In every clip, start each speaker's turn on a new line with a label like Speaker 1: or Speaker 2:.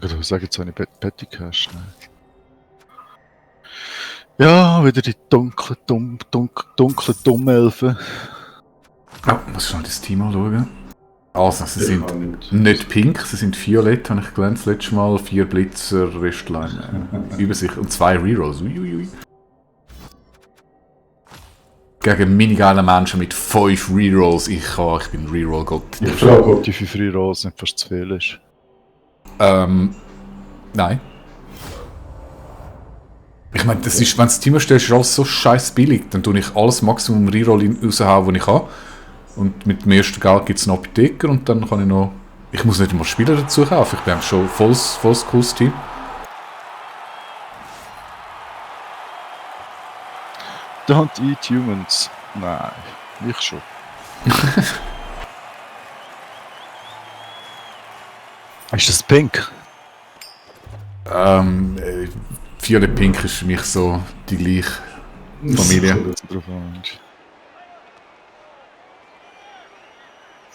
Speaker 1: Du sagst jetzt, wenn ich Petty hast. Nein. Ja, wieder die dunklen Dummelfen.
Speaker 2: Ah, muss schon das Team anschauen. Also, sie sind nicht pink, sie sind violett, habe ich gelernt das letzte Mal. 4 Blitzer, Restline. Übersicht und 2 Rerolls. Uiuiui. Gegen minigeilen Menschen mit 5 Rerolls. Ich bin Reroll-Gott.
Speaker 1: Ich frage, ob die 5 Rerolls nicht fast zu viel ist.
Speaker 2: Nein. Ich meine, das ist, wenn du das Team erstellst, ist alles so scheiß billig. Dann tue ich alles Maximum Reroll raushauen, was ich habe. Und mit dem ersten Geld gibt es einen Apotheker und dann kann ich noch... Ich muss nicht immer Spieler dazu kaufen, ich bin eigentlich schon volles cooles Team.
Speaker 1: Don't eat humans. Nein, ich schon. Ist das pink?
Speaker 2: Violet Pink ist für mich so die gleiche Familie.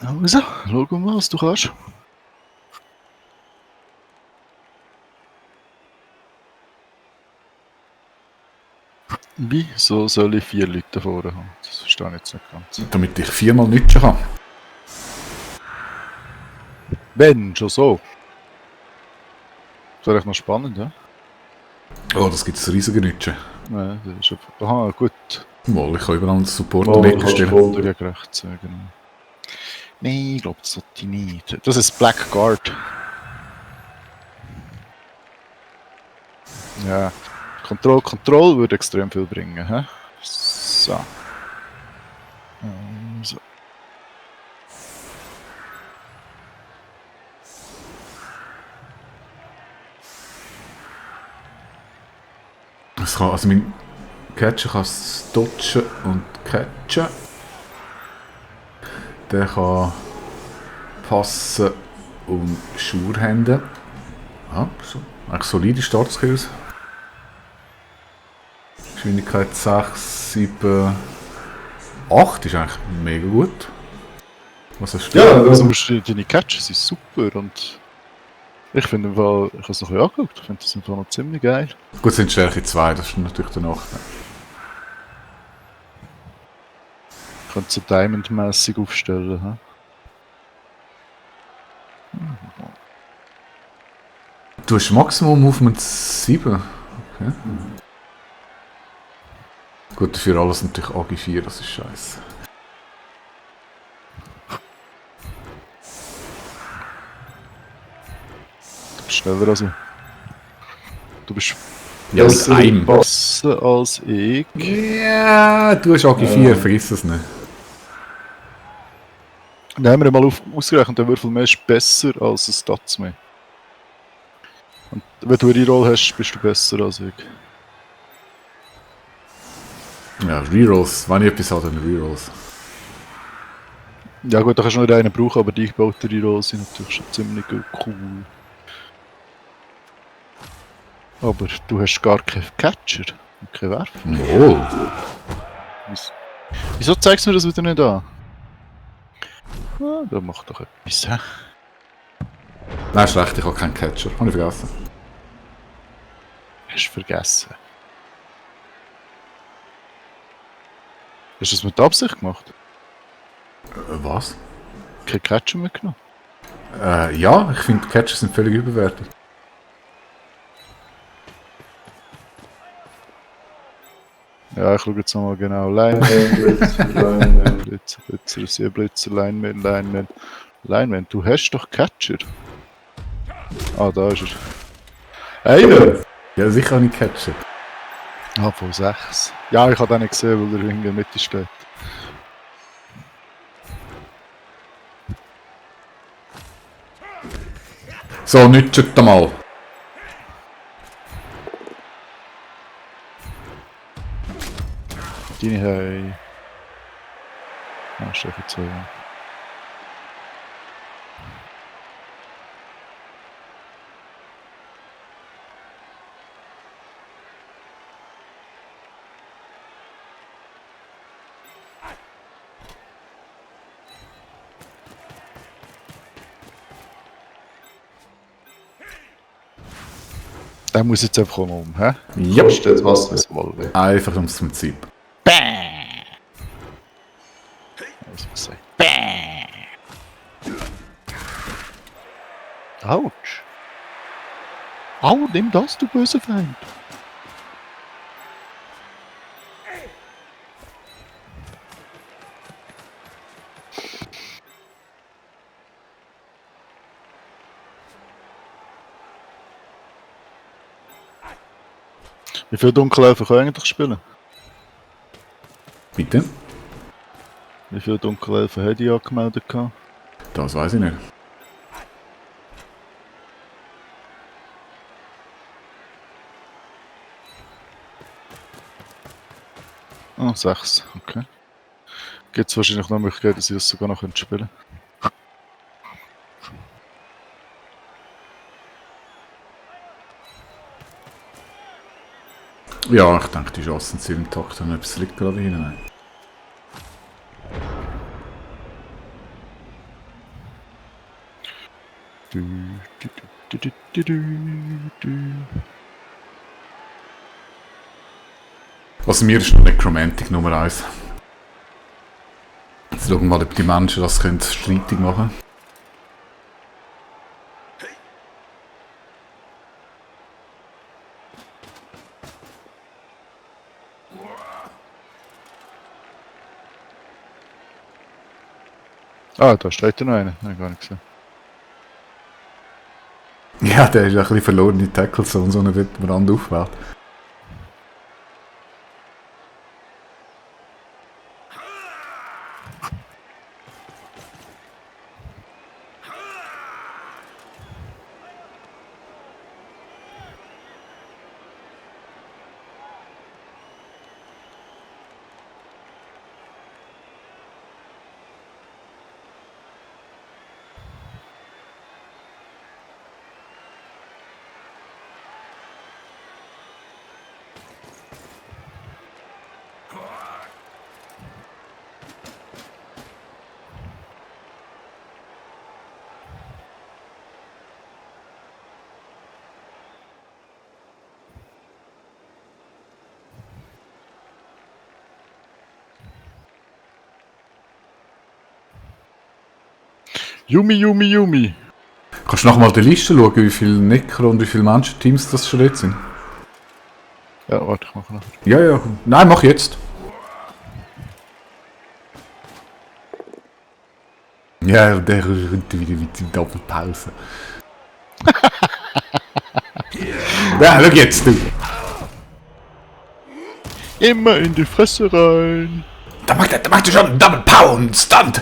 Speaker 1: Also, schau mal, was du kannst. Wieso soll ich 4 Leute da vorne haben? Das verstehe ich jetzt nicht ganz.
Speaker 2: Damit ich 4-mal nützen kann.
Speaker 1: Wenn, schon so. Das wäre echt noch spannend, ja?
Speaker 2: Oh, das gibt es riesige Nütschen.
Speaker 1: Nein, das ist einfach... Aha, gut.
Speaker 2: Mal, ich kann überall einen Support daneben stellen.
Speaker 1: Gegen rechts, ja, genau. Nein, ich glaube, das sollte ich nicht. Das ist Blackguard. Ja. Control würde extrem viel bringen, hä? So. So.
Speaker 2: Das kann, also mein Catcher kann es dodgen und catchen. Der kann passen und Schurhände. Ja, so. Eigentlich solide Startskills. Geschwindigkeit 6, 7, 8 ist eigentlich mega gut. Was hast du?
Speaker 1: Ja, also deine Catches sind super und ich finde im Fall, ich habe es noch ein bisschen angeguckt, ich finde das im Fall noch ziemlich geil.
Speaker 2: Gut, sind Stärke 2, das ist natürlich der Nachteil.
Speaker 1: Ich könnte so Diamond-mässig aufstellen, hä?
Speaker 2: Du hast Maximum Movement 7. Okay. Gut, dafür alles natürlich AG 4, das ist scheiße.
Speaker 1: Schneller als ich. Du bist
Speaker 2: Ja, mit einem.
Speaker 1: besser als ich.
Speaker 2: Ja, du hast AG 4, vergiss es nicht.
Speaker 1: Nehmen wir mal ausgerechnet, der Würfel mehr ist besser als ein Stats mehr. Und wenn du eine Reroll hast, bist du besser als ich.
Speaker 2: Ja, Rerolls, wenn ich etwas habe, dann Rerolls.
Speaker 1: Ja gut, da kannst du noch einen brauchen, aber die gebauten Rerolls sind natürlich schon ziemlich cool. Aber du hast gar keinen Catcher und keinen Werfer.
Speaker 2: Oh.
Speaker 1: Wieso zeigst du mir das wieder nicht an? Ah, da macht doch etwas, hä?
Speaker 2: Nein, schlecht, ich habe keinen Catcher. Habe ich vergessen.
Speaker 1: Hast du vergessen. Hast du das mit Absicht gemacht?
Speaker 2: Was?
Speaker 1: Kein Catcher mitgenommen?
Speaker 2: Ja, ich finde Catcher sind völlig überwertet.
Speaker 1: Ja, ich schaue jetzt nochmal genau. Lineman, Blitzer, Lineman. Du hast doch Catcher. Ah, da ist er. Einer!
Speaker 2: Ja, sicher habe ich Catcher.
Speaker 1: Ah, von 6. Ja, ich habe den nicht gesehen, weil er in der Mitte steht.
Speaker 2: So, nützt mal.
Speaker 1: Deine Hey. Ah, Stärke 2. Der muss jetzt einfach auch um, hä?
Speaker 2: Ja,
Speaker 3: Kostet jetzt was.
Speaker 1: Das Wolle.
Speaker 2: einfach ums Prinzip.
Speaker 1: Also gesagt. Autsch. Au, nimm das, du böser Feind. Wie viele Dunkelelfen können eigentlich spielen?
Speaker 2: Bitte?
Speaker 1: Wie viele Dunkelelfen hätte ich angemeldet gehabt?
Speaker 2: Das weiß ich nicht.
Speaker 1: Ah, 6, okay. Gibt es wahrscheinlich noch eine Möglichkeit, dass ich das sogar noch spielen könnte.
Speaker 2: Ja, ich denke, die Chancen sind im Takt und etwas liegt gerade hinein.
Speaker 1: Du, du, du, du, du, du.
Speaker 2: Also mir ist noch Necromantic Nummer 1. Jetzt schauen wir mal, ob die Menschen das können streitig machen.
Speaker 1: Ah, da steht ja noch einer. Nein, gar nicht gesehen.
Speaker 2: Ja, der ist ein bisschen verloren in Tackles und so, nicht wird man an aufwählt.
Speaker 1: Yumi, Yumi, Yumi.
Speaker 2: Kannst du nochmal die Liste schauen, wie viele Necro und wie viele Menschen-Teams das schon jetzt sind?
Speaker 1: Ja, warte, ich mache noch.
Speaker 2: Ja, ja. Nein, mach jetzt. Ja, der rennt wieder mit der Doppelpause. Ja, schau jetzt, du.
Speaker 1: Immer in die Fresse rein.
Speaker 2: Da macht er schon einen Double Pound Stunt.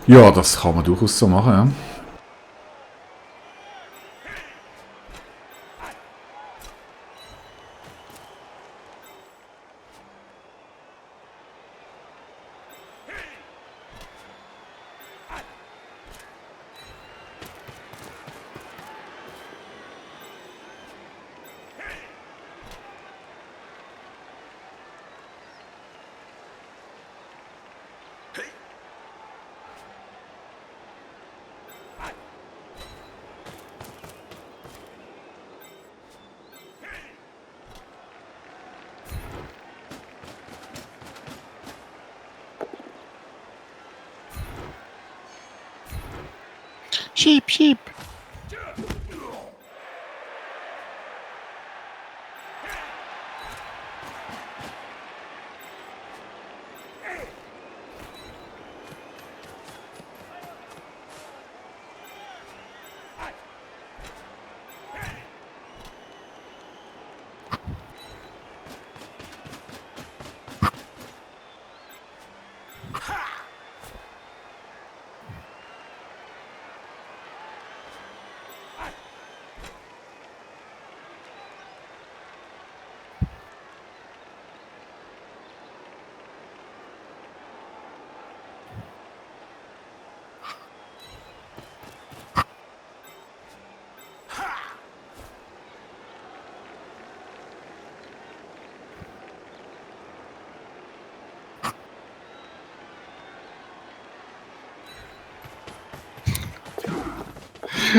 Speaker 2: Ja, das kann man durchaus so machen, ja.
Speaker 1: Schieb, schieb.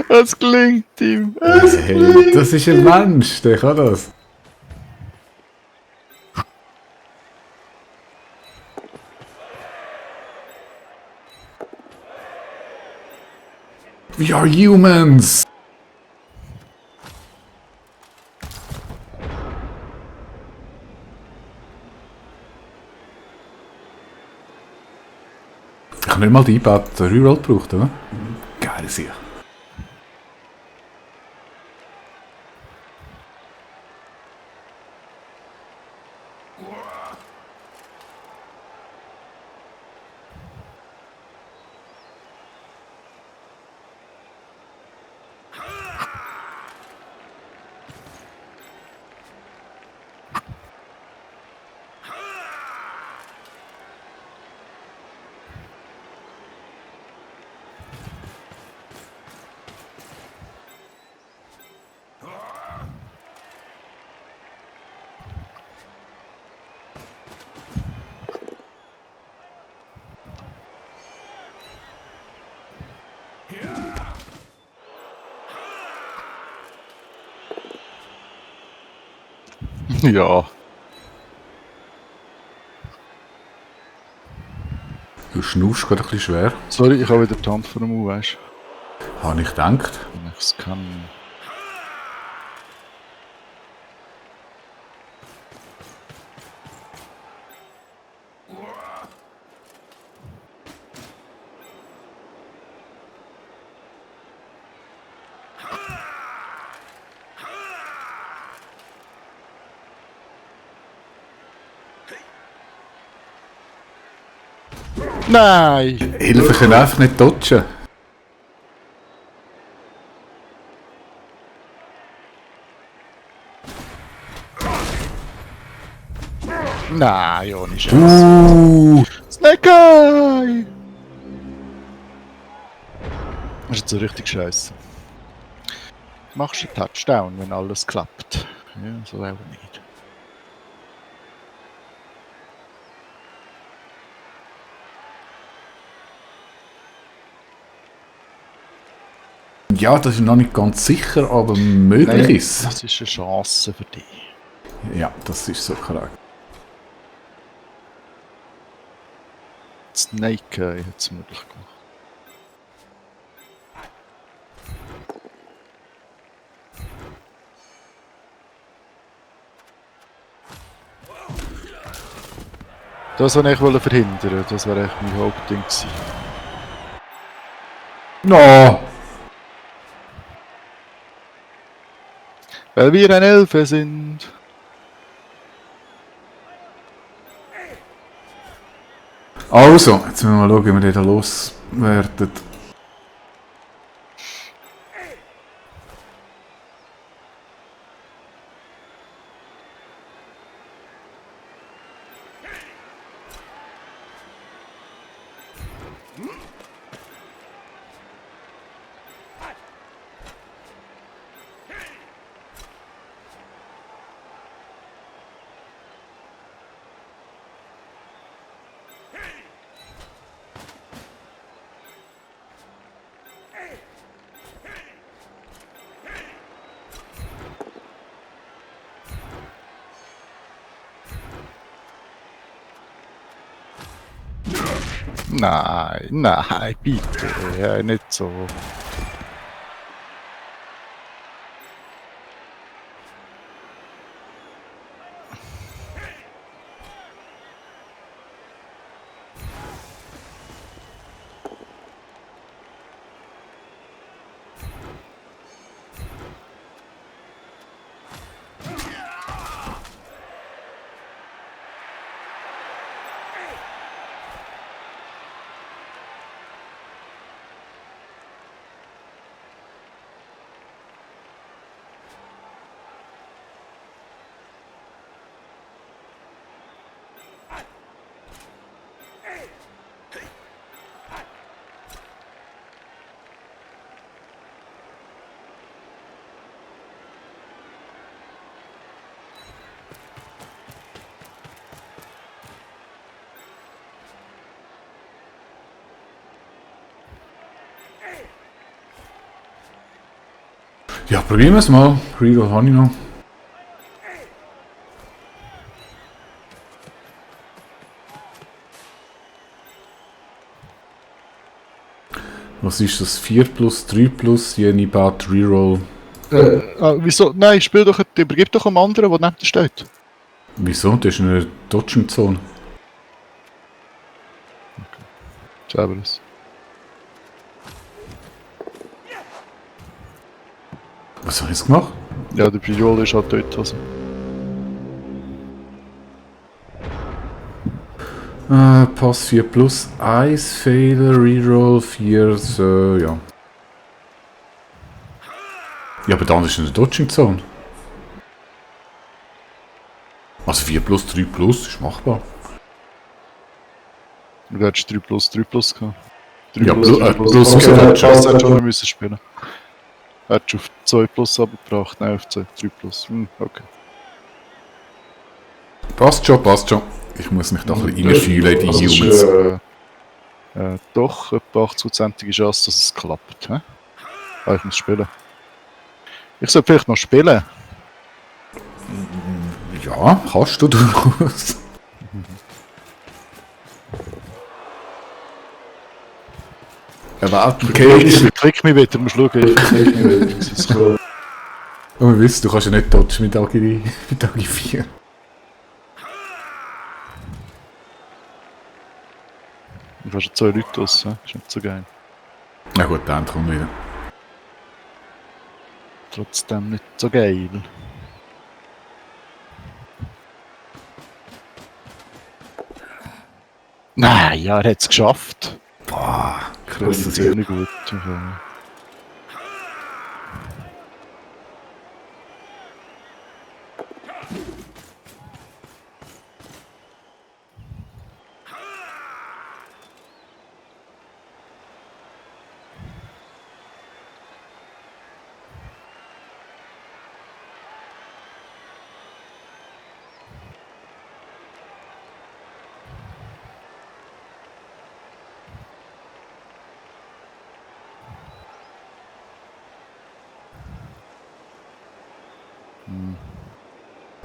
Speaker 1: Es gelingt ihm.
Speaker 2: Hey, das ist ein Mensch, der kann das. We are humans! Ich habe nicht mal die eingebauten Reroll gebraucht, oder? Geile Sache.
Speaker 1: Ja.
Speaker 2: Du schnaufst gerade ein bisschen schwer.
Speaker 1: Sorry, ich habe wieder die Hand vor dem Mund, weißt
Speaker 2: Habe ich gedacht.
Speaker 1: du? Wenn ich es kann. Nein!
Speaker 2: Hilfe, ich kann einfach nicht dodgen.
Speaker 1: Nein, ohne Scheiß. Snake Eye! Das ist jetzt so richtig scheiße. Machst du einen Touchdown, wenn alles klappt? Ja, so auch nicht.
Speaker 2: Ja, das ist noch nicht ganz sicher, aber möglich
Speaker 1: Nein,
Speaker 2: ist.
Speaker 1: das ist eine Chance für dich.
Speaker 2: Ja, das ist so korrekt.
Speaker 1: Snake Eye hat es möglich gemacht. Das wollte ich verhindern. Das wäre echt mein Hauptding gewesen.
Speaker 2: No!
Speaker 1: Weil wir ein Elfe sind.
Speaker 2: Also, jetzt müssen wir mal schauen, wie wir den da loswerden.
Speaker 1: Nein, nein, bitte. Ja, nicht so.
Speaker 2: Ja, probieren wir es mal. Reroll habe ich noch. Was ist das? 4 plus, 3 plus, jene Bad Reroll.
Speaker 1: Wieso? Nein, spiel doch, übergib doch einem anderen, der neben dir steht.
Speaker 2: Wieso? Das ist eine Dodging-Zone.
Speaker 1: Servus.
Speaker 2: Was habe ich jetzt gemacht?
Speaker 1: Ja, der Priol ist halt dort. Also.
Speaker 2: Pass 4 plus, Ice, Failure, Reroll 4, so, ja. Ja, aber dann ist eine Dodging-Zone. Also 4 plus, 3 plus ist machbar.
Speaker 1: Du hättest 3 plus gehabt. 3
Speaker 2: Ja, plus,
Speaker 1: drei
Speaker 2: plus
Speaker 1: Okay,
Speaker 2: plus,
Speaker 1: Pass hättest du schon müssen spielen. Hättest du auf 2 plus abgebracht, nein, auf 2, 3 plus. Okay.
Speaker 2: Passt schon, passt schon. Ich muss mich da ein bisschen reinfühlen in die
Speaker 1: Also,
Speaker 2: Humans.
Speaker 1: doch etwa 80%ige Chance, dass es klappt. He? Ah, ich muss spielen. Ich sollte vielleicht noch spielen.
Speaker 2: Ja, kannst du durchaus. Okay.
Speaker 1: Ich klick mich wieder, musst schauen, ich klick mich wieder. Das ist cool.
Speaker 2: Und wir wissen, du kannst ja nicht dodgen mit Agi 4.
Speaker 1: Du hast ja 2 Leute draussen, ist nicht so geil.
Speaker 2: Na gut, dann kommt wieder.
Speaker 1: Trotzdem nicht so geil. Nein, ja, er hat es geschafft.
Speaker 2: Boah,
Speaker 1: Das
Speaker 2: krass.
Speaker 1: ist sehr gut.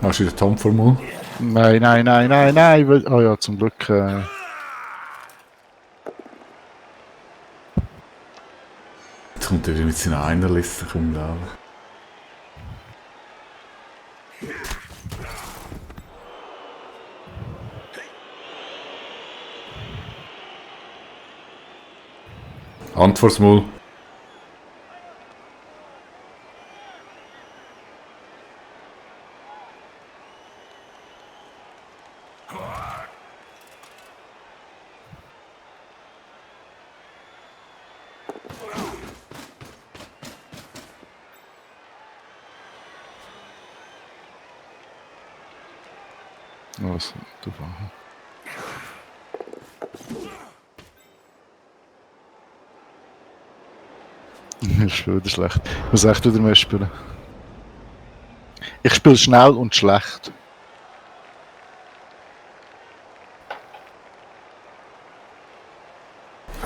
Speaker 2: Hast du wieder Tom-Formul?
Speaker 1: Nein. Oh ja, zum Glück.
Speaker 2: Jetzt kommt er wieder mit seiner Einerliste. Kommt da. Hand vors Maul.
Speaker 1: Was? Du war. Ist schon wieder schlecht. Ich muss echt wieder mehr spielen. Ich spiele schnell und schlecht.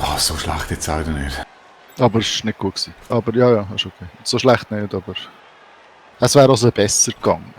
Speaker 2: Oh, so schlecht jetzt auch wieder nicht.
Speaker 1: Aber es war nicht gut gewesen. Aber ja, ist okay. So schlecht nicht, aber es wäre also besser gegangen.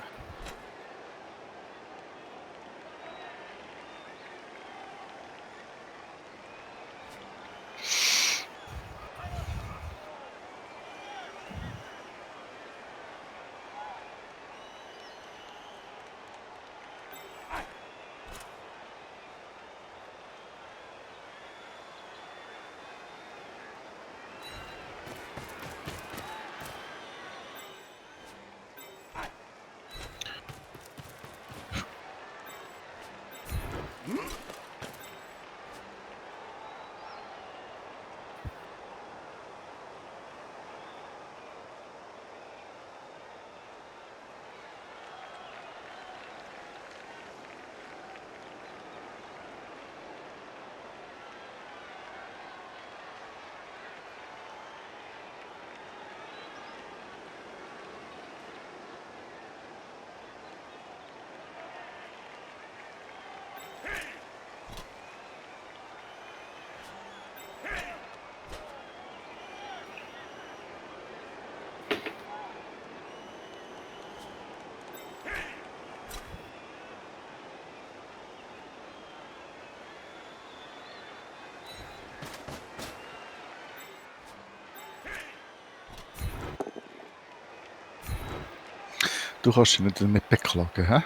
Speaker 1: Du kannst dich nicht beklagen, hä?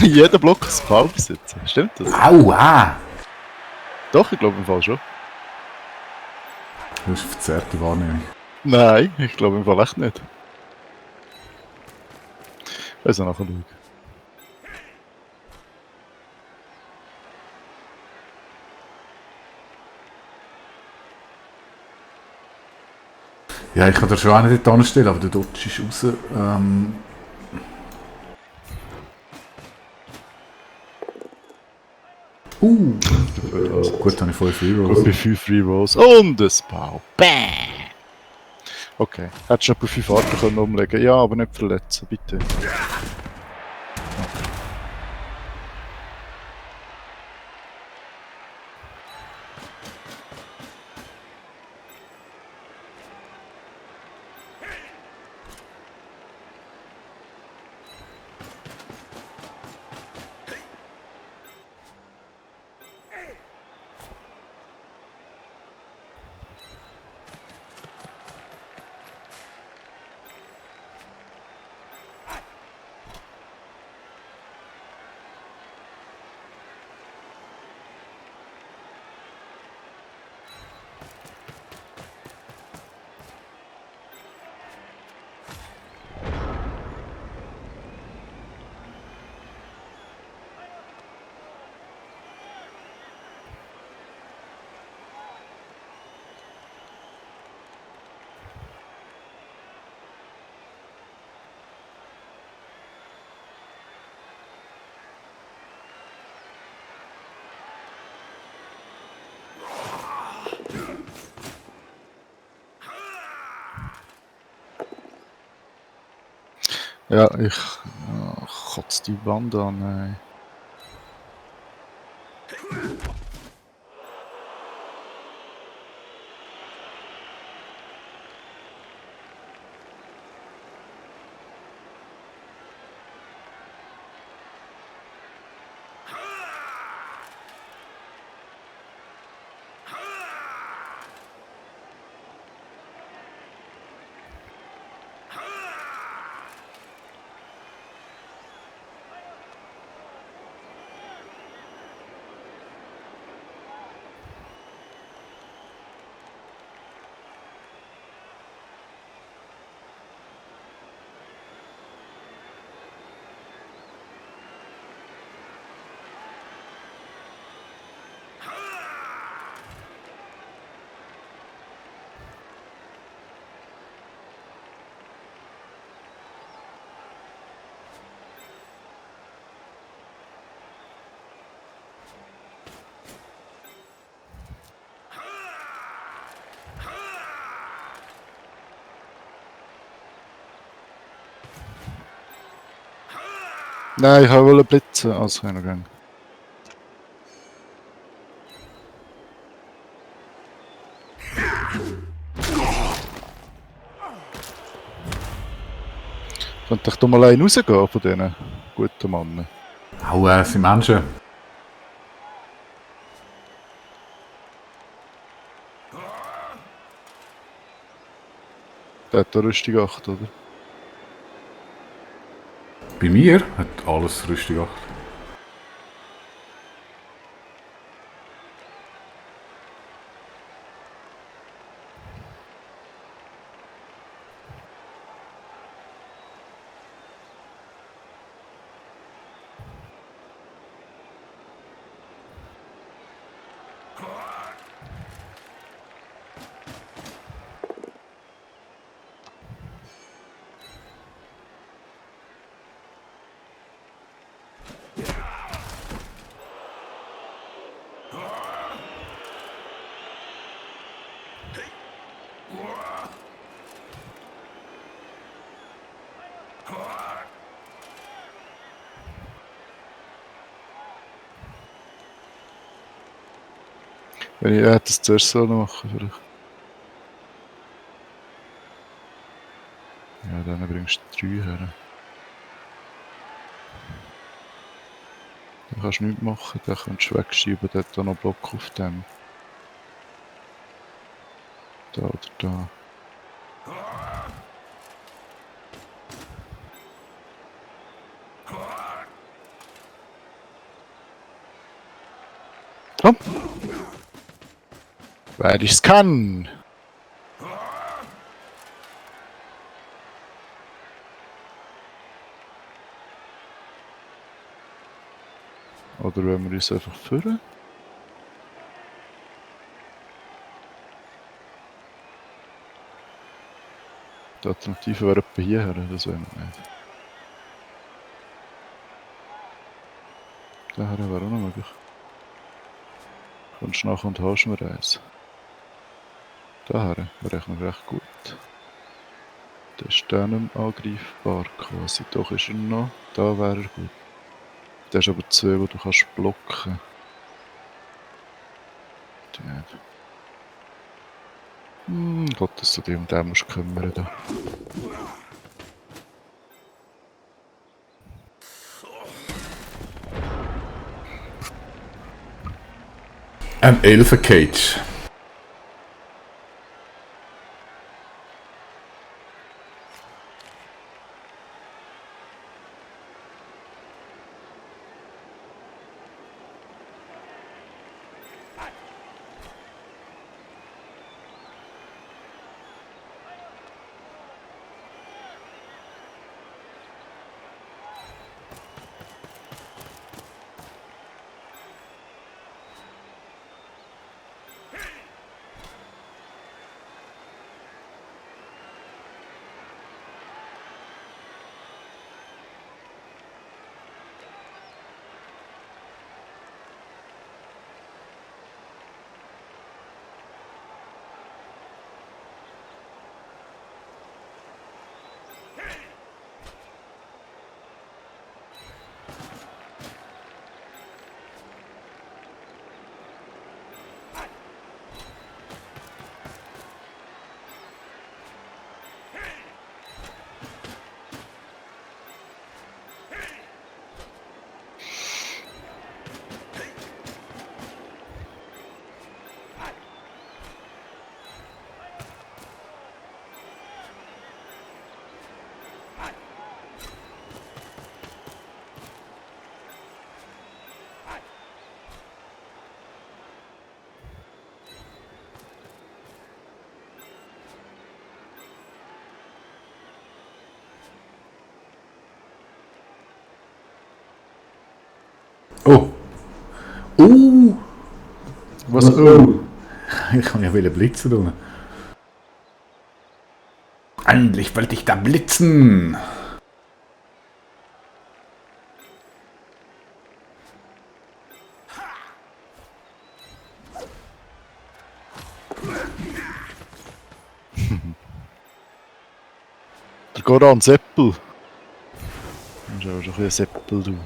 Speaker 1: Jeder Block ist Ball besitzen. Stimmt das?
Speaker 2: Aua!
Speaker 1: Doch, ich glaube im Fall schon.
Speaker 2: Das ist eine verzerrte Wahrnehmung.
Speaker 1: Nein, ich glaube im Fall echt nicht. Also nachschauen.
Speaker 2: Ja, ich kann dir schon auch nicht dort anstellen, aber der Dodge ist raus. Gut, dann habe ich 5 Rerolls.
Speaker 1: Bei 5 Rerolls und ein Ball. Bäh! Okay, hättest du etwa 5 Arten können umlegen. Ja, aber nicht verletzen, bitte. Ja, ich kotze die Wand an. Ey. Nein, ich wollte blitzen. Also, kann ich noch gehen. Könnte ich da mal einen rausgehen von diesen guten Mannen?
Speaker 2: Aua, sind Menschen.
Speaker 1: Der hat da Rüstung 8, oder?
Speaker 2: Bei mir hat alles Rüstung 8. Wenn ich hätte es zuerst so machen vielleicht. Ja, dann bringst du 3 her. Dann kannst du nichts machen, dann kannst du wegschieben, der hat da noch Block auf dem. Da oder da.
Speaker 1: Komm! Weil ich's kann! Oder wenn wir uns einfach führen? Die Alternative wäre etwa hierher, das wollen wir nicht. Daher wäre auch noch möglich. Kommst nachher und hast mir eins. Daher wäre ich noch recht gut. Der ist der nicht mehr angreifbar quasi. Doch ist er noch. Da wäre er gut. Der ist aber 2, die du kannst blocken. Gott, dass du dich um den musst kümmern da.
Speaker 2: Ein Elfencage. Oh!
Speaker 1: Was?
Speaker 2: Ich kann ja wieder blitzen tun. Endlich wollte ich da blitzen!
Speaker 1: Der Goran Seppel. Das ist aber schon ein bisschen Seppel, du.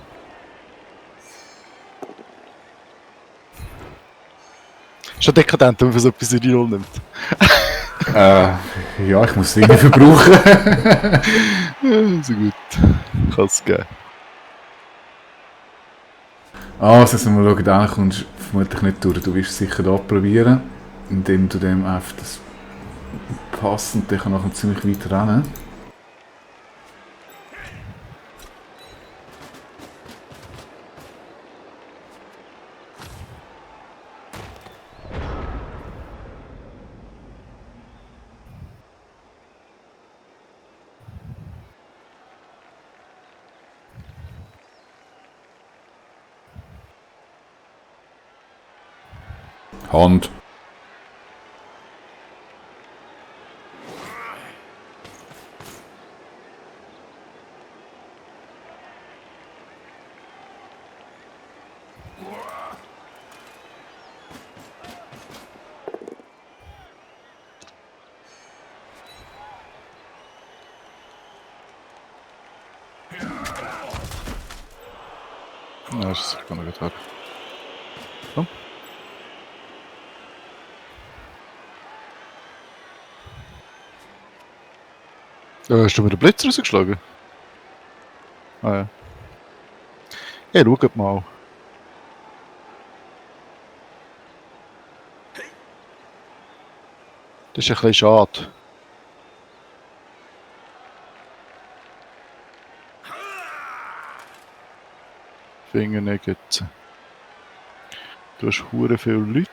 Speaker 1: Schon dekadent, wenn man so etwas in die Rolle nimmt.
Speaker 2: Ja, ich muss es irgendwie verbrauchen.
Speaker 1: Ja, so gut. Kann es geben.
Speaker 2: Also, jetzt mal schauen, da kommst du vermutlich nicht durch. Du wirst es sicher da probieren, indem du dem einfach das passt und der kann nachher ziemlich weit rennen. Hand.
Speaker 1: Ja, das ist gar nicht getan. Komm. Hast du mir den Blitz rausgeschlagen? Ah ja. Hey, schaut mal. Das ist ein bisschen schade. Finger nicht jetzt. Du hast hure viele Leute.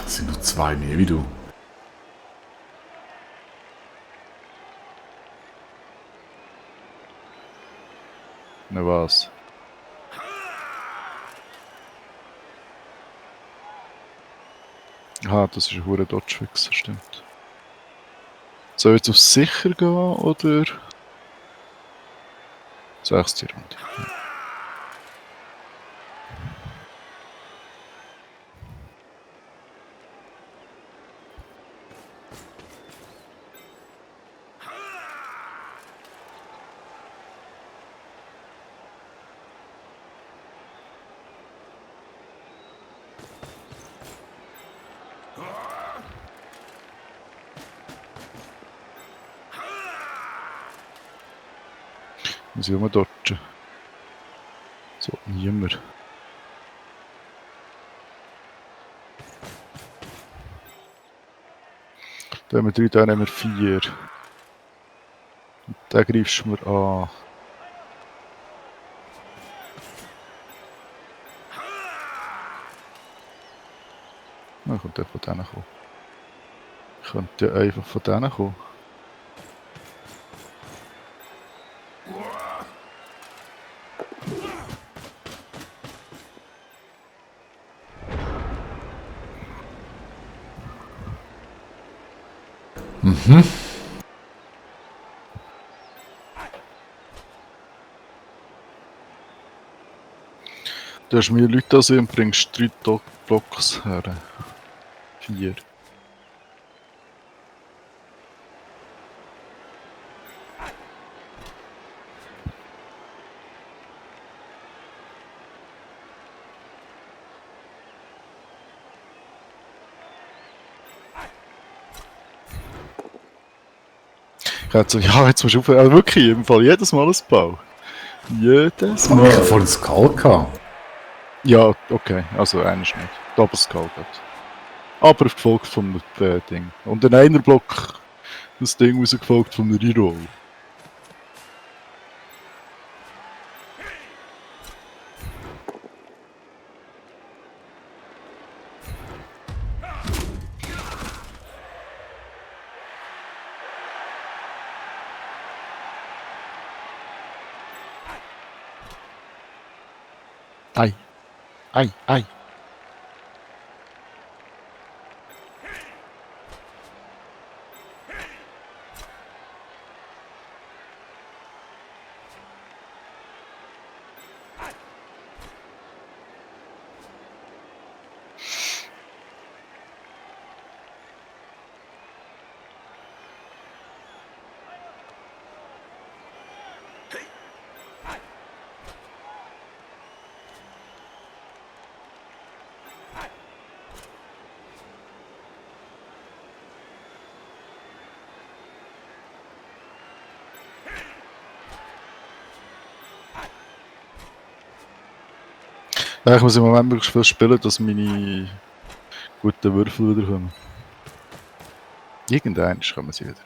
Speaker 2: Es sind nur 2 mehr wie du.
Speaker 1: Na was? Ah, das ist ein hure Dodge-Fixer, stimmt. Soll ich jetzt auf sicher gehen, oder? 6. Runde. Muss ich dodgen. So, niemand. Da haben wir 3, da haben wir 4. Den greifst du mir an. Dann kommt der von denen kommen. Ich könnte ja einfach von denen kommen. Du hast mehr Leute als ich und bringst 3 Blocks her. 4. Ich hätte so, ja, jetzt musst du aufhören. Also wirklich, im Fall jedes Mal ein Bau. Jedes
Speaker 2: Ich habe
Speaker 1: Mal.
Speaker 2: vorhin das Skull gehabt.
Speaker 1: Ja, okay, also eines nicht. Double Skull gehabt. Aber gefolgt vom Ding. Und in einer Block das Ding rausgefolgt von einer Reroll. Ei, ei, ei. Ja, ich muss im Moment möglichst viel spielen, dass meine guten Würfel wieder kommen. Irgendwann kommen sie wieder.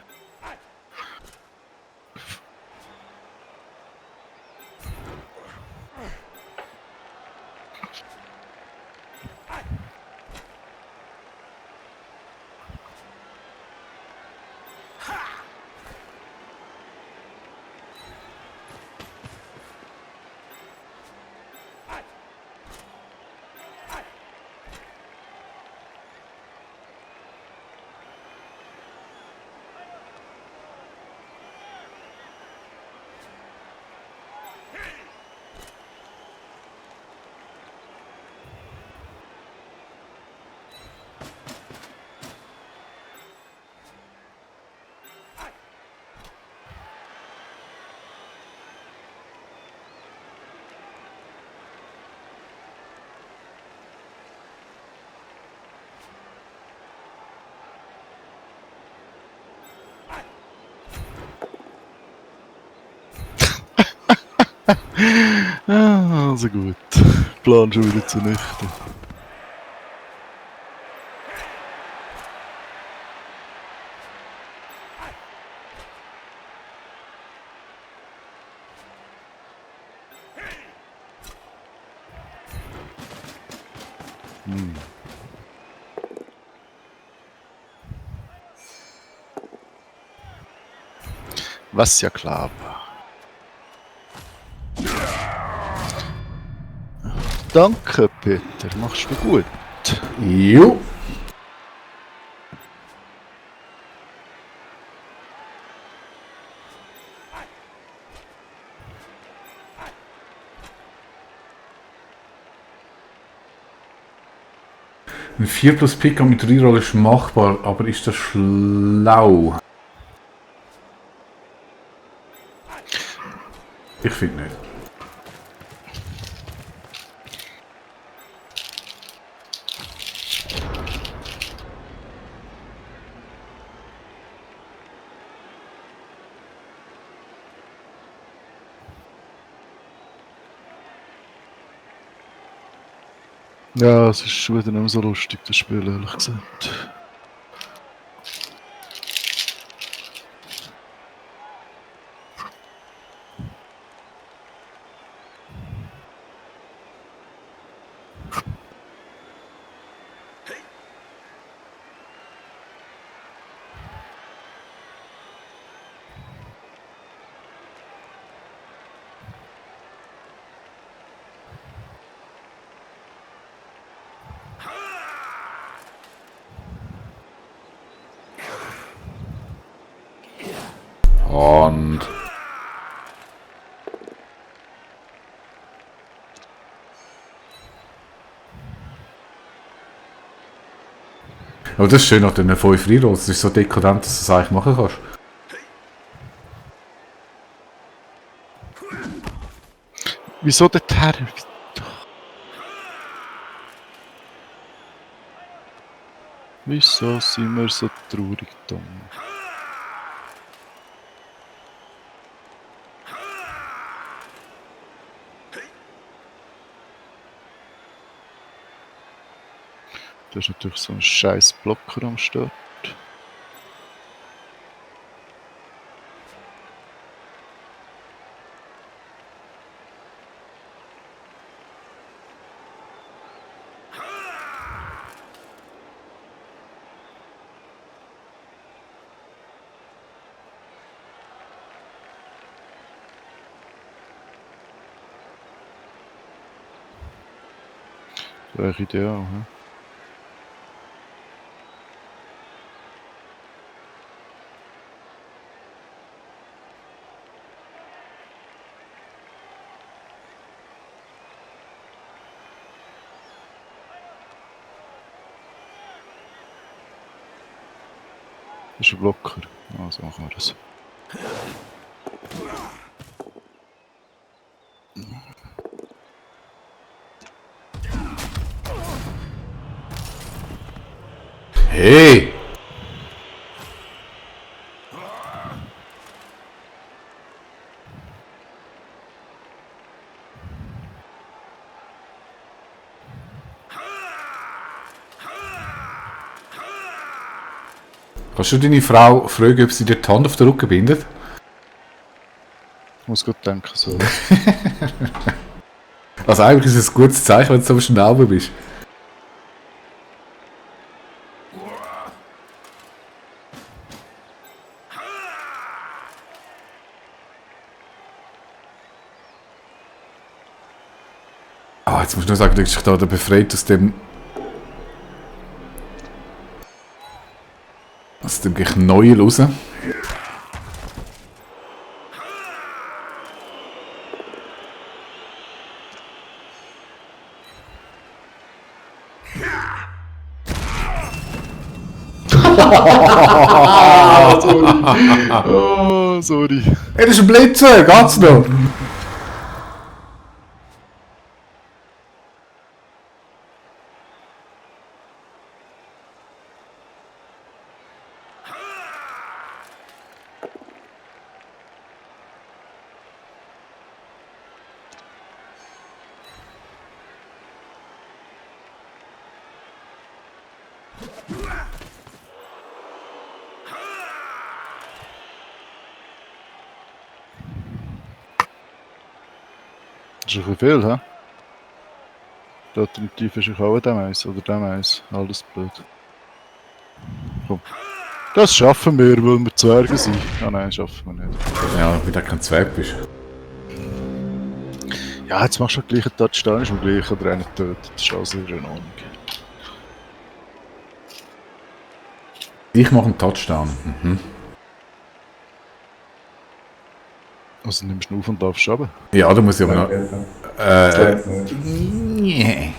Speaker 1: Ah, also gut. Plan schon wieder zunichte. Was ja klar war. Danke, Peter. Machst du gut.
Speaker 2: Jo. Ein 4 plus Pick mit Reroll ist machbar, aber ist das schlau? Ich finde nicht.
Speaker 1: Ja, es ist schon wieder nicht mehr so lustig, das Spiel, ehrlich gesagt.
Speaker 2: Und... Aber das ist schön nach den 5 Rerolls. Das ist so dekadent, dass du es eigentlich machen kannst.
Speaker 1: Wieso der Terror? Wieso sind wir so traurig dumm? Da ist natürlich so ein scheiß Blocker am Start. Wäre ideal, hä? Das ist ein Blocker. Also machen wir das.
Speaker 2: Hey! Kannst du deine Frau fragen, ob sie dir die Hand auf den Rücken bindet?
Speaker 1: Ich muss gut denken, so.
Speaker 2: Also eigentlich ist es ein gutes Zeichen, wenn du so schnell bist. Ah, jetzt musst du nur sagen, du bist dich da befreit aus dem Knäuel raus.
Speaker 1: Oh, sorry.
Speaker 2: Hey, das ist ein Blitzer, geht's noch?
Speaker 1: Das ist ein bisschen viel, hä? Die Alternative ist, ich hau dem eins oder dem eins. Alles blöd. Komm. Das schaffen wir, weil wir Zwerge sind. Ah nein, schaffen wir nicht.
Speaker 2: Ja, weil du kein Zwerg bist.
Speaker 1: Ja, jetzt machst du gleich einen Touchdown, ist mir gleich oder einen tötet. Das ist also in Ordnung.
Speaker 2: Ich mache einen Touchdown. Mhm.
Speaker 1: Also nimmst du auf und darfst runter.
Speaker 2: Ja, da muss ich aber noch... Nee.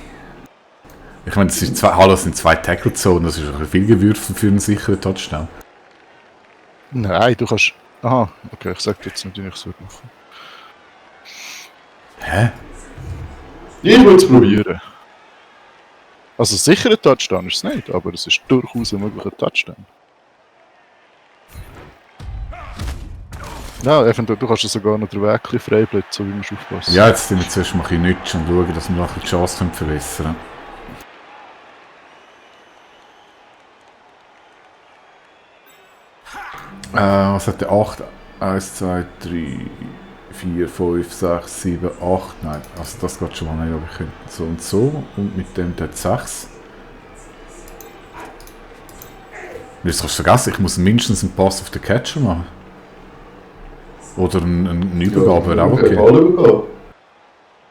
Speaker 2: Ich meine, das sind zwei Tackle-Zonen, das ist ein viel gewürfelt für einen sicheren Touchdown.
Speaker 1: Nein, du kannst... Aha, okay, ich sag dir jetzt nicht, wie ich es würde machen.
Speaker 2: Hä?
Speaker 1: Ich will es probieren. Also sicher ein Touchdown ist es nicht, aber es ist durchaus ein möglicher Touchdown. Ja, eventuell, du kannst ja sogar noch den Weg ein bisschen freibleiben, so wie man aufpassen.
Speaker 2: Ja, jetzt sind wir zuerst mal ein bisschen nützen und schauen, dass wir noch ein bisschen die Chance verbessern können. Was hat der 8? 1, 2, 3, 4, 5, 6, 7, 8. Nein, also das geht schon mal nicht, aber ich könnte so und so. Und mit dem hat 6. Jetzt kannst du vergessen, ich muss mindestens einen Pass auf den Catcher machen. Oder eine Übergabe wäre auch okay.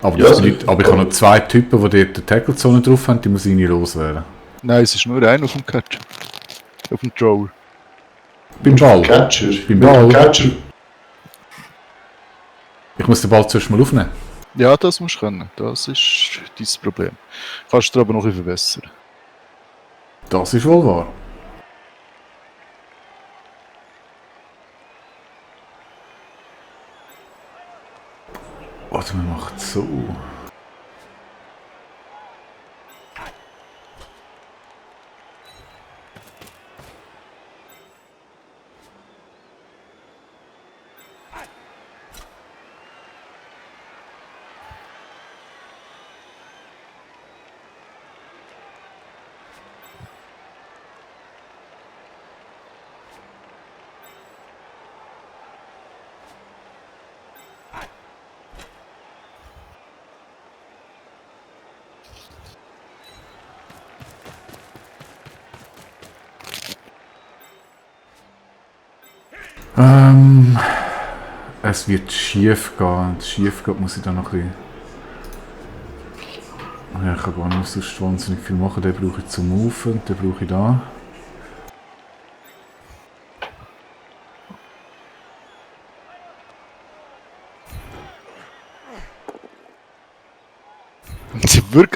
Speaker 2: Aber,
Speaker 3: Ja,
Speaker 2: aber ich habe noch zwei Typen, die dort die Tackle-Zone drauf haben, die muss ich nie loswerden.
Speaker 1: Nein, es ist nur einer auf dem Catcher. Auf dem Thrower.
Speaker 2: Beim Ball.
Speaker 3: Catcher.
Speaker 2: Beim Ball.
Speaker 3: Catcher.
Speaker 2: Ich muss den Ball zuerst mal aufnehmen.
Speaker 1: Ja, das musst du können. Das ist dein Problem. Kannst du aber noch ein bisschen verbessern.
Speaker 2: Das ist wohl wahr. Warte, wir machen es so. Es wird schief gehen. Wenn es schief geht, muss ich dann noch ein bisschen... Ja, ich kann gar nicht sonst wahnsinnig viel machen. Den brauche ich zum Moven und den brauche ich da.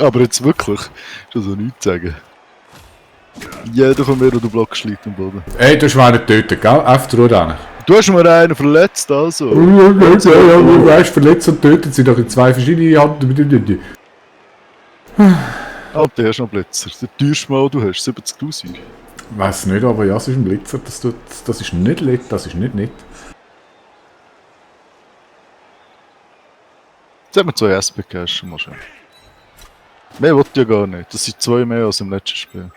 Speaker 1: Aber jetzt wirklich, schon so nichts sagen. Jeder von mir, der den Block schlägt am Boden.
Speaker 2: Ey, du hast mich einen getötet, gell? Einfach Ruhe hin.
Speaker 1: Du hast mir einen verletzt, also.
Speaker 2: Ja, du weißt, verletzt und tötet sie doch in zwei verschiedene Handen.
Speaker 1: Alter, du hast noch Blitzer. Der teuerste Mal, du hast 70'000.
Speaker 2: Weiß nicht, aber ja, es ist ein Blitzer. Das ist nicht nett, das ist nicht nett.
Speaker 1: Jetzt haben wir 2 SPK, ist schon mal schön. Mehr wollte ich ja gar nicht. Das sind 2 mehr als im letzten Spiel.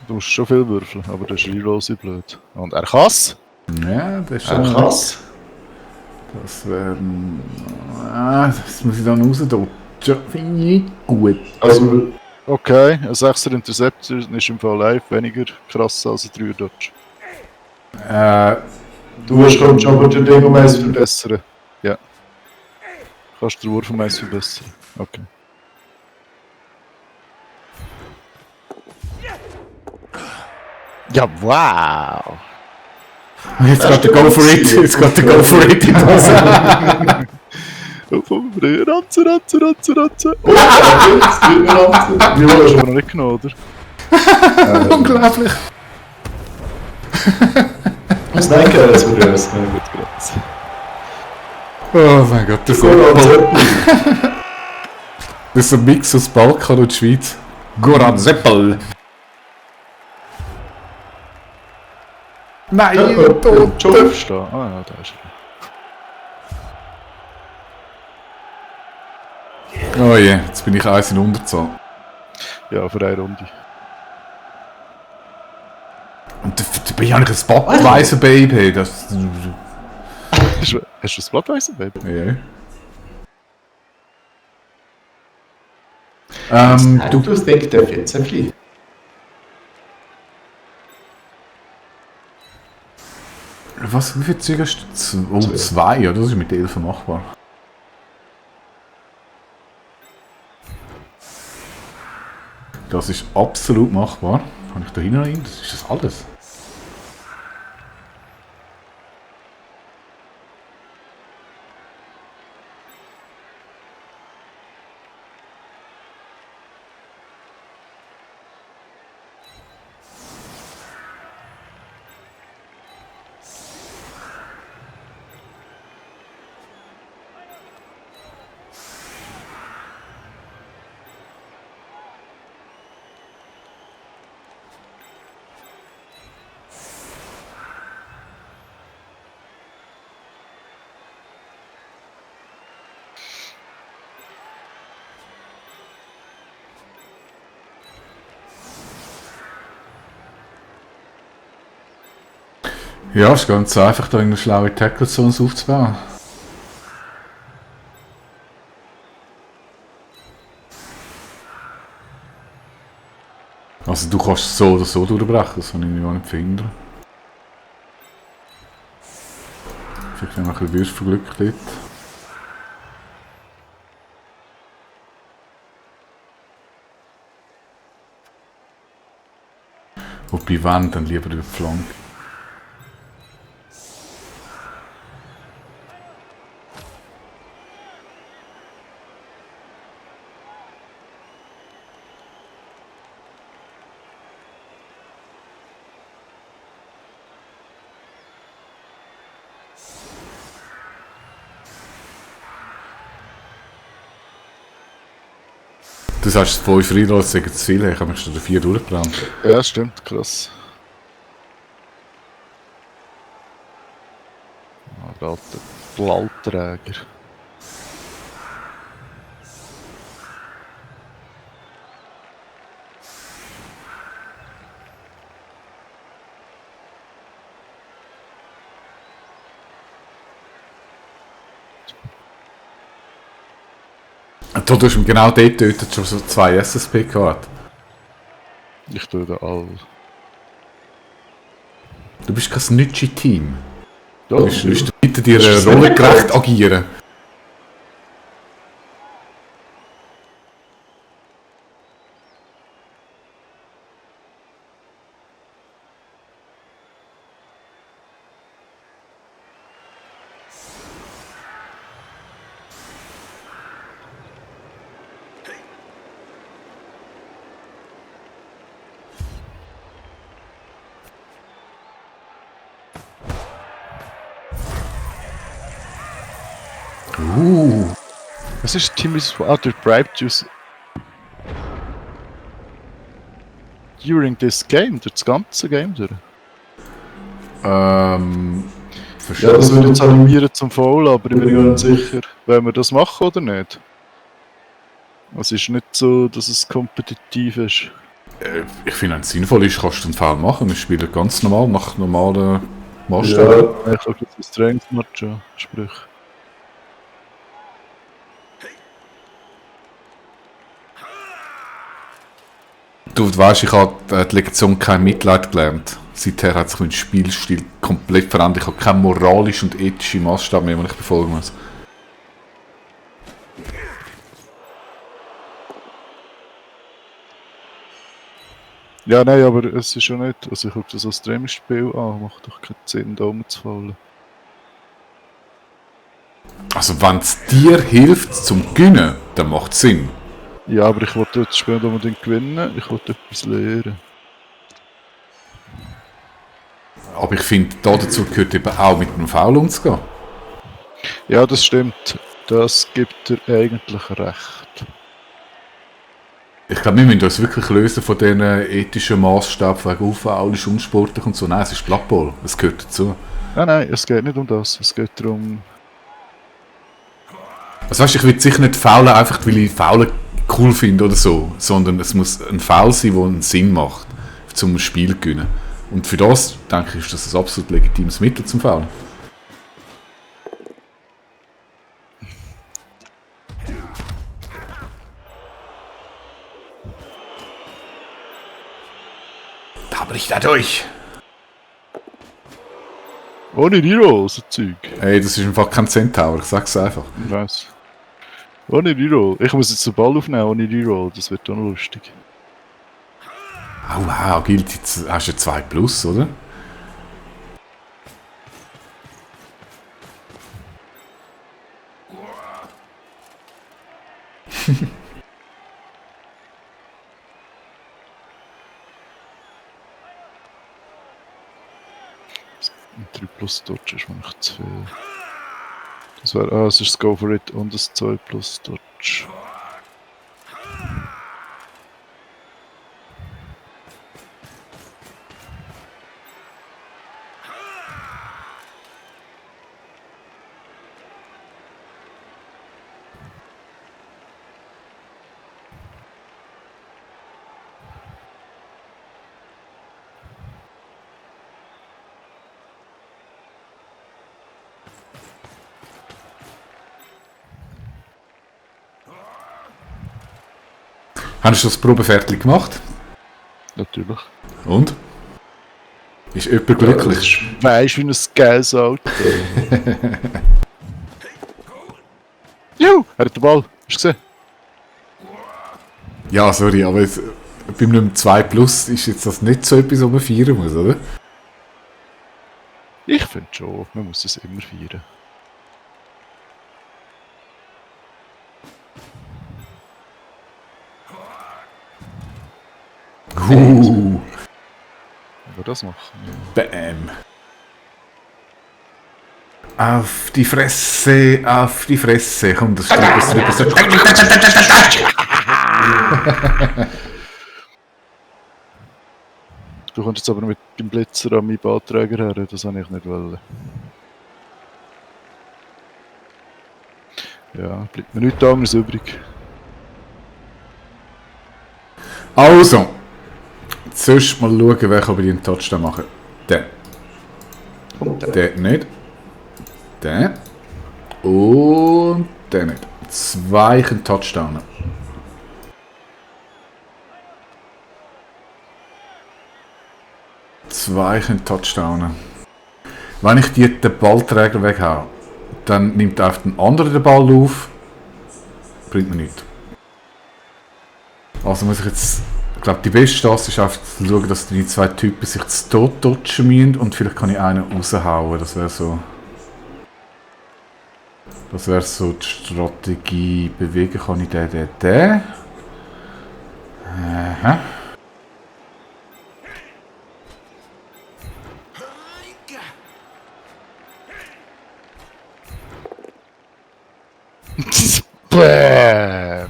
Speaker 1: Du musst schon viel würfeln, aber der Reroll ist blöd. Und er kann's.
Speaker 2: Ja, das ist
Speaker 3: Ja,
Speaker 2: schon...
Speaker 3: krass.
Speaker 2: Das wäre... das muss ich dann rausdrücken. Finde ich nicht gut.
Speaker 3: Also,
Speaker 1: Okay, ein 6er Interceptor ist im Fall live weniger krass als ein 3er Dodge.
Speaker 3: du hast schon aber den Ding um eins verbessert.
Speaker 1: Verbessern. Ja. Kannst du den Wurf um 1 verbessern. Okay. Ja, wow!
Speaker 2: Jetzt geht der Go for it. Jetzt geht der Go for it in die Hose.
Speaker 1: Ranzen, ranzen, ranzen, ranzen!
Speaker 3: Oh, jetzt wird mir Ranzen.
Speaker 1: Die hast du aber noch nicht genommen, oder?
Speaker 2: Unglaublich.
Speaker 3: Was denke ich, das wird erst.
Speaker 1: Gut, grazie.
Speaker 2: Oh mein Gott, das ist
Speaker 3: Goran
Speaker 2: das ist ein Mix aus Balkan und Schweiz. Goran Seppel. Nein, tot.
Speaker 1: Aufstehen. Ah ja, da ist er.
Speaker 2: Oh je, jetzt bin ich 1 in Unterzahl.
Speaker 1: Ja, für eine Runde.
Speaker 2: Und der bin ich eigentlich ein Spotweiser Baby. Das.
Speaker 1: Hast du das Blattweißen, Baby?
Speaker 2: Ja.
Speaker 3: Du denkst, der jetzt ein bisschen.
Speaker 2: Wie viel Zeug hast du? Oh, 2, ja, das ist mit 11 machbar. Das ist absolut machbar. Kann ich da hinein? Das ist das alles. Ja, es ist ganz einfach, da eine schlaue Tackle-Zones aufzubauen. Also du kannst so oder so durchbrechen, das kann ich mir auch nicht verhindern. Vielleicht haben wir ein bisschen Würfelglück dort. Wobei wenn, dann lieber über die Flanke. Du sagst, 5 Reloads sagen zu viel, ich habe mich schon 4 durchgebrannt.
Speaker 1: Ja, stimmt, krass. Der alte Blauträger.
Speaker 2: Du hast ihn genau dort getötet, schon so 2 SSP gehabt.
Speaker 1: Ich tue da all.
Speaker 2: Du bist kein Snitchy-Team.
Speaker 1: Ja,
Speaker 2: Du musst bitte dir
Speaker 3: Das ist
Speaker 2: Rolle
Speaker 3: sehr
Speaker 2: gerecht
Speaker 3: gut.
Speaker 2: agieren.
Speaker 1: Was ist Timmy's Father bribed you during this game, durch das ganze Game durch?
Speaker 3: Ja,
Speaker 2: Verstehe.
Speaker 3: das würde jetzt animieren.
Speaker 1: Animieren zum Foul, aber ich bin mir nicht sicher, wollen wir das machen oder nicht? Es ist nicht so, dass es kompetitiv ist.
Speaker 2: Ich finde, wenn es sinnvoll ist, kannst du einen Foul machen. Wir spielen ganz normal, nach normalen Maßstäben.
Speaker 3: Ja,
Speaker 1: Ich habe das Trainingsmatch an, sprich.
Speaker 2: Du weißt, ich habe die Lektion kein Mitleid gelernt. Seither hat sich mein Spielstil komplett verändert. Ich habe keinen moralischen und ethischen Maßstab mehr, den ich befolgen muss.
Speaker 1: Ja, nein, aber es ist ja nicht. Also ich gucke das als Trainingsspiel an, macht doch keinen Sinn, da rumzufallen.
Speaker 2: Also wenn es dir hilft zum Gewinnen, dann macht es Sinn.
Speaker 1: Ja, aber ich wollte das Spiel nicht unbedingt gewinnen, ich wollte etwas lernen.
Speaker 2: Aber ich finde, dazu gehört eben auch mit einem Foul umzugehen.
Speaker 1: Ja, das stimmt. Das gibt dir eigentlich recht.
Speaker 2: Ich glaube, wir müssen uns wirklich lösen von diesen ethischen Maßstäben wegen Foul ist unsportlich und so. Nein, es ist Blood Bowl, es gehört dazu.
Speaker 1: Nein, es geht nicht um das. Es geht darum.
Speaker 2: Also weißt, ich will sicher nicht faulen, einfach weil ich Faulen cool finde oder so, sondern es muss ein Foul sein, der einen Sinn macht, zum Spiel zu gewinnen. Und für das, denke ich, ist das ein absolut legitimes Mittel zum Faulen. Da bricht er durch.
Speaker 1: Ohne Reroll, so Zeug.
Speaker 2: Ey, das ist einfach kein Centaur, ich sag's einfach.
Speaker 1: Ich weiss. Ohne Reroll. Ich muss jetzt den Ball aufnehmen ohne Reroll, das wird auch noch lustig.
Speaker 2: Oh wow, gilt jetzt, hast du 2 plus, oder?
Speaker 1: Ein 3 plus Dodge ist mir nicht zu viel. Das wäre, es ist das Go for It und das 2 plus Dodge.
Speaker 2: Hast du das Probe fertig gemacht?
Speaker 1: Natürlich.
Speaker 2: Und? Ist jemand glücklich?
Speaker 1: Weißt du, wie ein geiles Auto. Juhu! Er hat den Ball. Hast du gesehen?
Speaker 2: Ja, sorry, aber jetzt, beim Nummer 2 plus ist jetzt das nicht so etwas, was man feiern muss, oder?
Speaker 1: Ich finde schon, man muss es immer feiern. Aber das machen.
Speaker 2: Bam. Auf die Fresse, auf die Fresse. Komm, das ist
Speaker 1: Du kommst jetzt aber mit dem Blitzer an meinen Ballträger her, das wollte ich nicht wollen. Ja, bleibt mir nichts anderes übrig.
Speaker 2: Also, zuerst mal schauen, wer kann bei dir einen Touchdown machen. Der. Der nicht. Der. Und der nicht. 2 können Touchdownen. Touchdownen. Wenn ich dir den Ballträger weghaue, dann nimmt einfach ein anderer den Ball auf. Bringt mir nichts. Also muss ich jetzt... Ich glaube, die beste Chance ist einfach zu schauen, dass die 2 Typen sich zu Tod dodgen müssen und vielleicht kann ich einen raushauen. Das wäre so... Das wäre so die Strategie. Bewegen kann ich den. Aha.
Speaker 1: Bäm!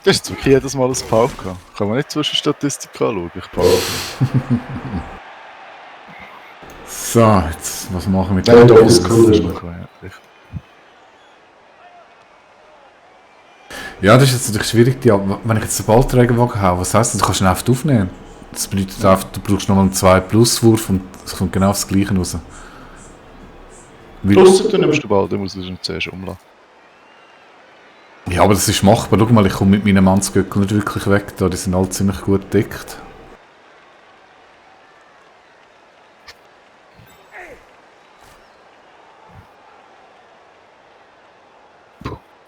Speaker 1: Das ist wirklich jedes Mal ein Pau gehabt. Kann man nicht Zwischenstatistik anschauen, ich pau.
Speaker 2: So, jetzt, was machen wir mit
Speaker 3: Ja,
Speaker 2: dem?
Speaker 3: da ist cool.
Speaker 2: Ja, das ist jetzt natürlich schwierig. Wenn ich jetzt den Ballträger haue, was heisst das? Du kannst ihn einfach aufnehmen. Das bedeutet einfach, du brauchst nochmal einen 2-Plus-Wurf und es kommt genau das Gleiche raus.
Speaker 1: Ausser du nimmst den Ball, dann musst du ihn zuerst umlassen.
Speaker 2: Ja, aber das ist machbar. Schau mal, ich komme mit meinen Mannsgöckeln nicht wirklich weg. Da. Die sind alle ziemlich gut gedeckt.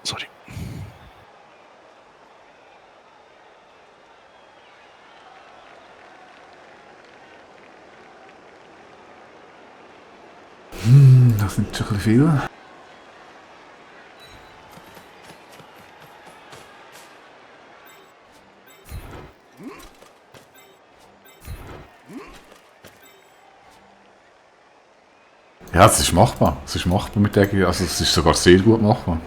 Speaker 1: Sorry.
Speaker 2: Das sind schon ein bisschen viel. Ja, es ist machbar. Es ist machbar mit der. Also es ist sogar sehr gut machbar.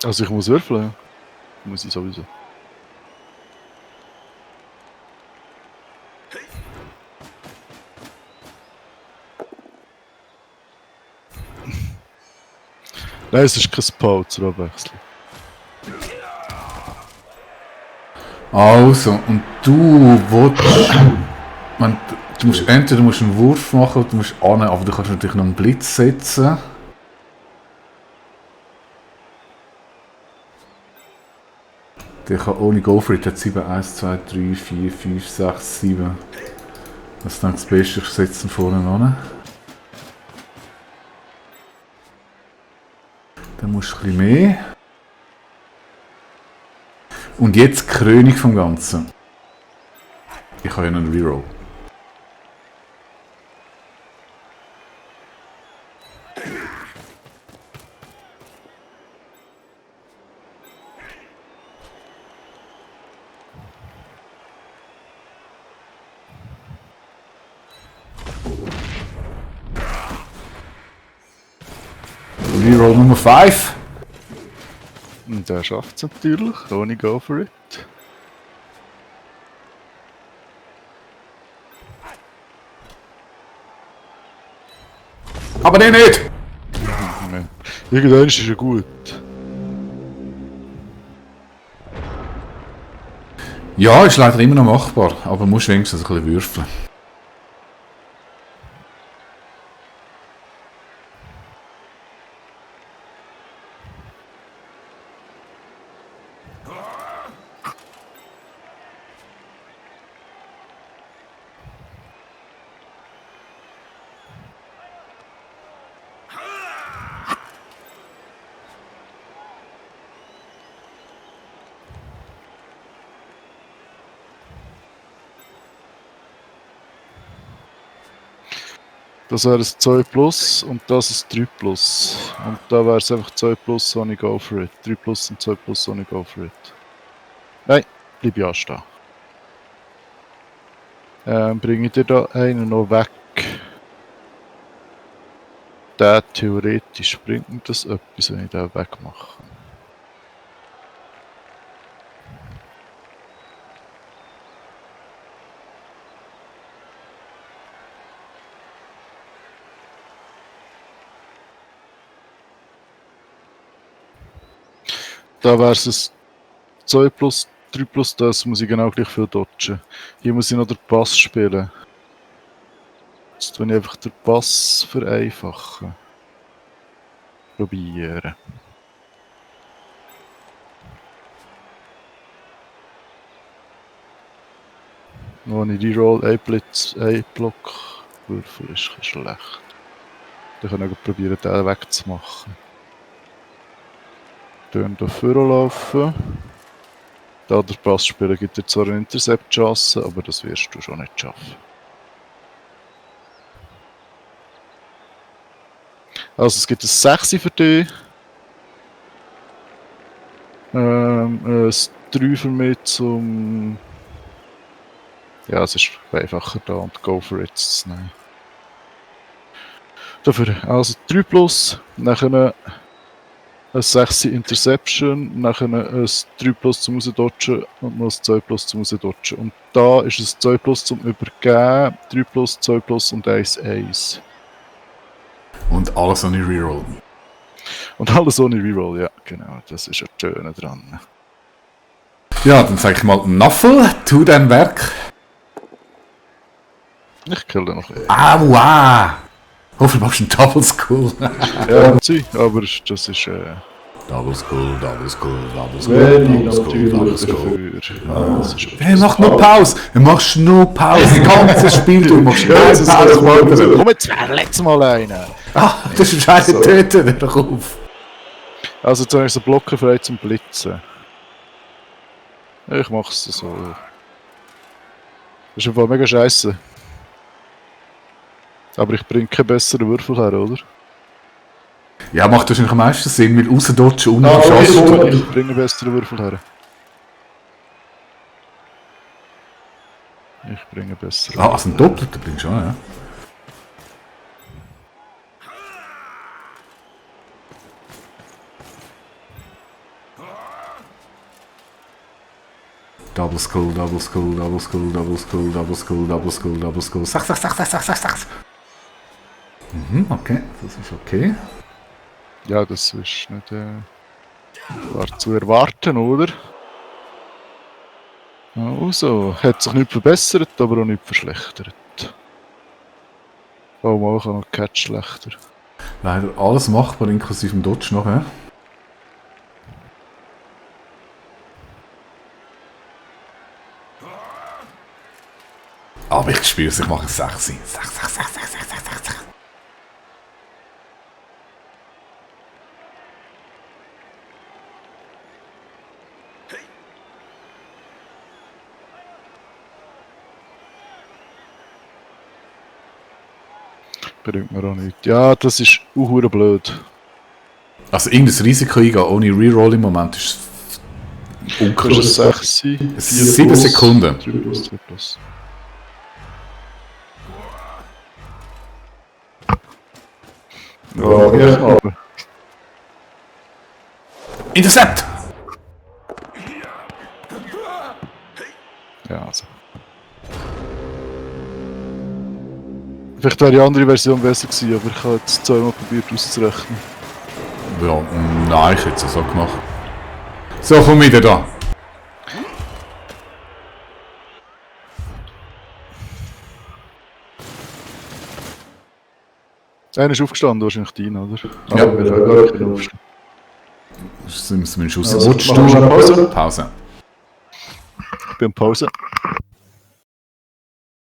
Speaker 1: Also ich muss würfeln, ja. Muss ich sowieso. Nein, es ist kein Pau zur Abwechslung.
Speaker 2: Also, und du willst... Du musst entweder einen Wurf machen oder du musst annehmen, aber du kannst natürlich noch einen Blitz setzen. Der kann ohne Go for it, hat 7, 1, 2, 3, 4, 5, 6, 7. Das ist dann das Beste, ich setze ihn vorne an. Dann musst du ein bisschen mehr. Und jetzt die Krönung vom Ganzen. Ich habe ja noch einen Reroll. Reroll Nummer 5.
Speaker 1: Und der schafft es natürlich, ohne Go for it.
Speaker 2: Aber den nicht!
Speaker 1: Nein. Irgendwann ist er gut.
Speaker 2: Ja, ist leider immer noch machbar, aber musst wenigstens ein bisschen würfeln.
Speaker 1: Das wäre ein 2 plus und das ist 3 plus. Und da wäre es einfach 2 plus ohne Go for it. 3 plus und 2 plus ohne Go for it. Nein, bleib ja stehen. Bringe ich dir da einen noch weg? Der theoretisch bringt mir das etwas, wenn ich den wegmache. Da wäre es ein 2 plus, 3 plus, das muss ich genau gleich viel dodgen. Hier muss ich noch den Pass spielen. Jetzt tue ich einfach den Pass vereinfachen. Probieren. Wenn ich reroll, ein Blitz, ein Block würfel, ist ein bisschen schlecht. Dann kann ich probieren, den wegzumachen. Dann hier vorlaufen. Da der Pass spielen gibt dir zwar eine Intercept-Chance, aber das wirst du schon nicht schaffen. Also es gibt ein 6 für dich. Ein 3 für mich zum... Ja, es ist einfacher da und Go for it zu nehmen. Dafür also 3 plus, nachher ein 6 Interception, nachher ein 3 plus zum Rausdodgen und noch ein 2 plus zum Rausdodgen. Und da ist es 2 plus zum Übergeben, 3 plus, 2 plus und 1 1.
Speaker 2: Und alles ohne Reroll.
Speaker 1: Und alles ohne Reroll, ja, genau, das ist ja das Schöne dran.
Speaker 2: Ja, dann sag ich mal, Naffel, tu dein Werk.
Speaker 1: Ich kill den noch ein.
Speaker 2: Aua! Hoffentlich machst du einen Double Skull.
Speaker 1: Ja, sie, aber das ist
Speaker 2: Double Skull, Double Skull, Double
Speaker 3: Wenn
Speaker 2: Skull,
Speaker 3: ich
Speaker 2: Double
Speaker 3: natürlich
Speaker 2: Skull.
Speaker 1: dafür. Das ist
Speaker 2: Hey, mach nur Pause! Er machst nur Pause! Das ganze Spiel, du machst nur Pause!
Speaker 1: Komm jetzt, letztes Mal einen!
Speaker 2: Ah, das ist ein Töten, hör auf!
Speaker 1: Also jetzt habe ich so Blocken frei zum Blitzen. Ich mach's so. Das ist einfach mega scheiße. Aber ich bringe keinen besseren Würfel her, oder?
Speaker 2: Ja, macht wahrscheinlich am meisten Sinn, weil rausdodgen und
Speaker 3: okay,
Speaker 2: schaffen.
Speaker 1: Ich bringe einen besseren Würfel her. Ich bringe einen besseren
Speaker 2: Ah, also ein Doppelter bringst du schon, ja. Double Skull, Double Skull, Double Skull, Double Skull, Double Skull, Double Skull, Double Skull. Sechs. Mhm, okay, das ist okay.
Speaker 1: Ja, das ist nicht war zu erwarten, oder? Also, hat sich nicht verbessert, aber auch nicht verschlechtert. Oh, mal kann noch Catch schlechter.
Speaker 2: Leider alles machbar, inklusive dem Dodge noch, hä? Aber ich spüre es, ich mache es 6. 6.
Speaker 1: Bringt mir auch nicht. Ja, das ist hure blöd.
Speaker 2: Also irgendein Risiko eingehen ohne Reroll im Moment ist
Speaker 1: Das
Speaker 2: unklug.
Speaker 1: ist 6.
Speaker 2: 7 Sekunden.
Speaker 1: 3 plus, 3 plus.
Speaker 3: Ja, ja.
Speaker 1: Aber
Speaker 2: Intercept!
Speaker 1: ja, also. Vielleicht wäre die andere Version besser gewesen, aber ich habe jetzt zweimal probiert auszurechnen.
Speaker 2: Ja, nein, ich hätte es so gemacht. So, komm wieder da.
Speaker 1: Einer ist aufgestanden, wahrscheinlich dein, oder?
Speaker 2: Ja.
Speaker 3: Aber wir haben gar nicht genug.
Speaker 2: Sind wir Schuss.
Speaker 3: Also,
Speaker 2: Rutschst
Speaker 3: machen wir
Speaker 2: du?
Speaker 3: eine Pause?
Speaker 2: Pause.
Speaker 1: Ich bin in Pause.